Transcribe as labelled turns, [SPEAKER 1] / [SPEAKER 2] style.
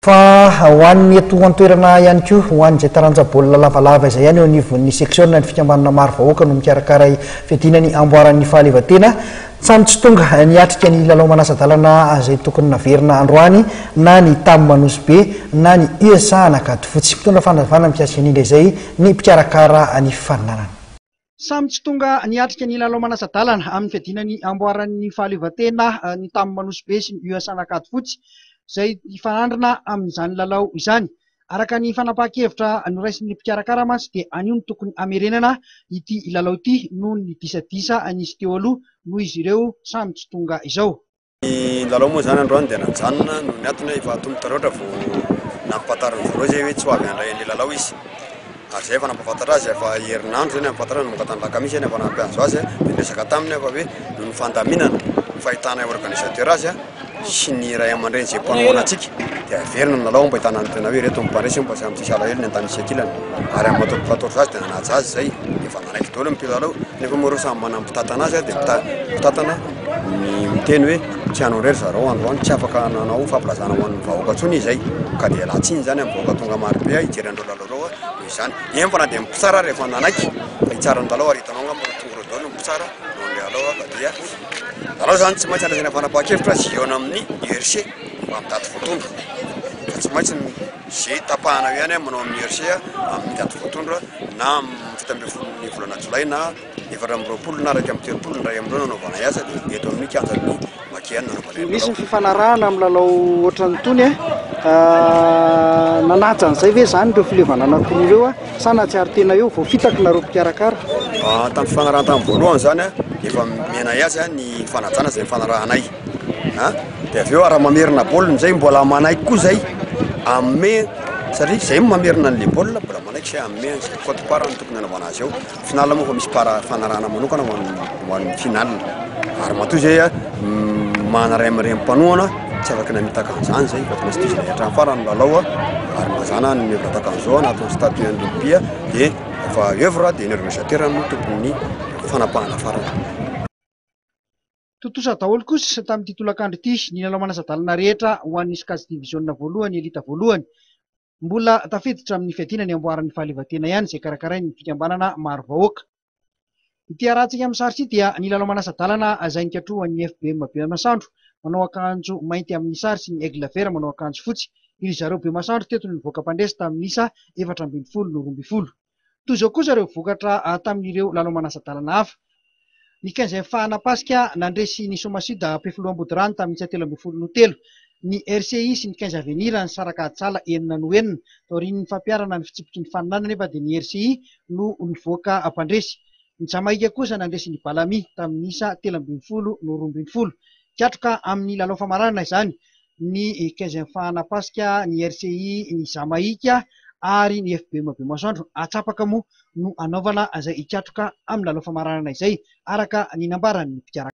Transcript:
[SPEAKER 1] Fa ho an'ny eto an-toerana ihany koa, ho an'izay taranja baolina lavalava izay ihany eo anivon'ny seksiona ny fikambanana maro vahoaka no mikarakara fiadiana ny amboaran'ny fahaleovantena. Samy tsy tonga niatrika ny lalao manasa-dalana izay tokony naverina androany na ny Tam Nosy Be na ny USA Ankadifotsy. Mitondra fanazavana mikasika an'indray izay ny mpikarakara ny fifaninanana. Samy tsy tonga niatrika ny lalao manasa-dalana amin'ny fiadiana ny amboaran'ny fahaleovantena ny Tam Nosy Be sy ny US Ankadifotsy izay hifanandrina amin'izany lalao izany. Araka ny fanapahan-kevitra noraisin'ny mpikarakara mantsy dia anio no tokony hamerenana ity lalao ity noho ny disadisa nisy teo aloha noho izy ireo samy tsy tonga izao.
[SPEAKER 2] Ny lalao moa izany androany dia najanona noho ny antony hoe efa antomotra loatra vao nampahafantarin'ny zareo izay hoe tsy ho avy handray an'ilay lalao izy. Ary izay efa nampahafantatra azy efa herinandro izay nampahafantarana nanomboka tamin'ny alakamisy izay efa nampiantso azy dia niresaka taminy aho fa hoe noho ny fandaminana ny fahitanay organisateur azy sy ny ray aman-dreny izay mpanohana antsika dia averina ny lalao mba ahitana ny tena hoe ireto ny mpandresy mba samy tsisy alahelo ny andaniny sy ankilany. Ary amin'ny maha tompon-katory azy dia nanaja azy izay efa nanaiky daholo ny mpilalao nefa moa ireo samy manana ny mpitantana azy dia mpitantana ny miteny hoe tsy hanao indray ry zareo androany, tsy afaka nanao fampilazana ho an'ny vahoaka intsony izay ka dia iala tsiny izany amin'ny vahoaka tonga maro be hijery an'ireo lalao ireo noho izany. Eny fa na dia ny mpitsara ary efa nanaiky fa hitsara ny lalao ary hitanao angamba fa tonga ireo daholo ny mpitsara noho ny lalao ka dia lalao izany tsy maintsy andraisana fanapahan-kevitra sy hihaona amin'ny URC amin'ny daty voatondro fa tsy maintsy izay tapahana eo ihany manao amin'ny URC amin'ny daty voatondro na amin'ny 17 ny volana jolay na 24 na 31 ny iray amin'ireo nanaovanay azy dia eto amin'ny kianjan'ny Maki ihany nanaovanay ny
[SPEAKER 1] Misy ny fifanarahana amin'ny lalao ohatran'itony e. Nanaja an'izay ve izany ireo fileovana anankiroa ireo sa nahatsiaro tena eo vao fitaky nareo mpikarakara?
[SPEAKER 2] Tamin'ny fifanarahana tamin'ny voalohany izany efa omenay azy ny fanajana izay nifanarahanay. Dia avy eo raha mamerina baolina izay mbola manaiky koa izay amin'ny mai satria izay no mamerina an'ilay baolina mbola manaiky izay amin'ny mai izay quote part no tokony hanaovana azy eo. Finale moa efa misy para fanarahana manokana ho an'ny ho an'ny finale ary matoa zay a manana ray aman-dreny mpanohana tsy afaka namitaka an'izany zay fa tsy maintsy tohizana hatramin'ny farany ny lalao a ary mazàna ny œuvre tahaka an'izao anatin'ny statut an'ny rugby a dia efa œuvre dia ny organisateur no tompon'ny fanapahana farany.
[SPEAKER 1] Tontosa daholo kosa tamin'ity tolakandro ity ny lalao manasa-dalana rehetra ho an'ny sokajy diviziona voalohany elita voalohany. Mbola tafiditra amin'ny fiadiana ny amboaran'ny fahaleovantena ihany izay karakarain'ny fikambanana maro vahoaka. Ity arahantsika amin'ny sary ity dia ny lalao manasa-dalana izay nikatrohan'ny FBM Bemasoandro manao akanjo mainty amin'ny sary sy ny Aigle Vert manao akanjo fotsy. Ry zareo Bemasoandro teto no nivoaka mpandresy tamin'ny isa 14 no 12. Toy izao kosa ireo vokatra tamin'ireo lalao manasa-dalana hafa. Ny Quinze Fahanapasika nandresy ny Somasud Ampefiloha Ambodirano tamin'ny isa 13 noho 3. Ny RCI sy ny Quinze Avenir nisaraka adala 6 noho 6. Taorian'ny fampiharana ny fitsipiky ny faninanana anefa dia ny RCI no nivoaka mpandresy. Ny Jamaika kosa nandresy ny Balami tamin'ny isa 13 noho 12. Hikatroka amin'ny lalao famaranana izany ny Quinze Fahanapasika, ny RCI, ny Jamaika ary ny FBM Bemasoandro. Atsapaka moa no hanaovana izay hikatroka amin'ny lalao famaranana izay, araka ny nambaran'ny mpikarakara.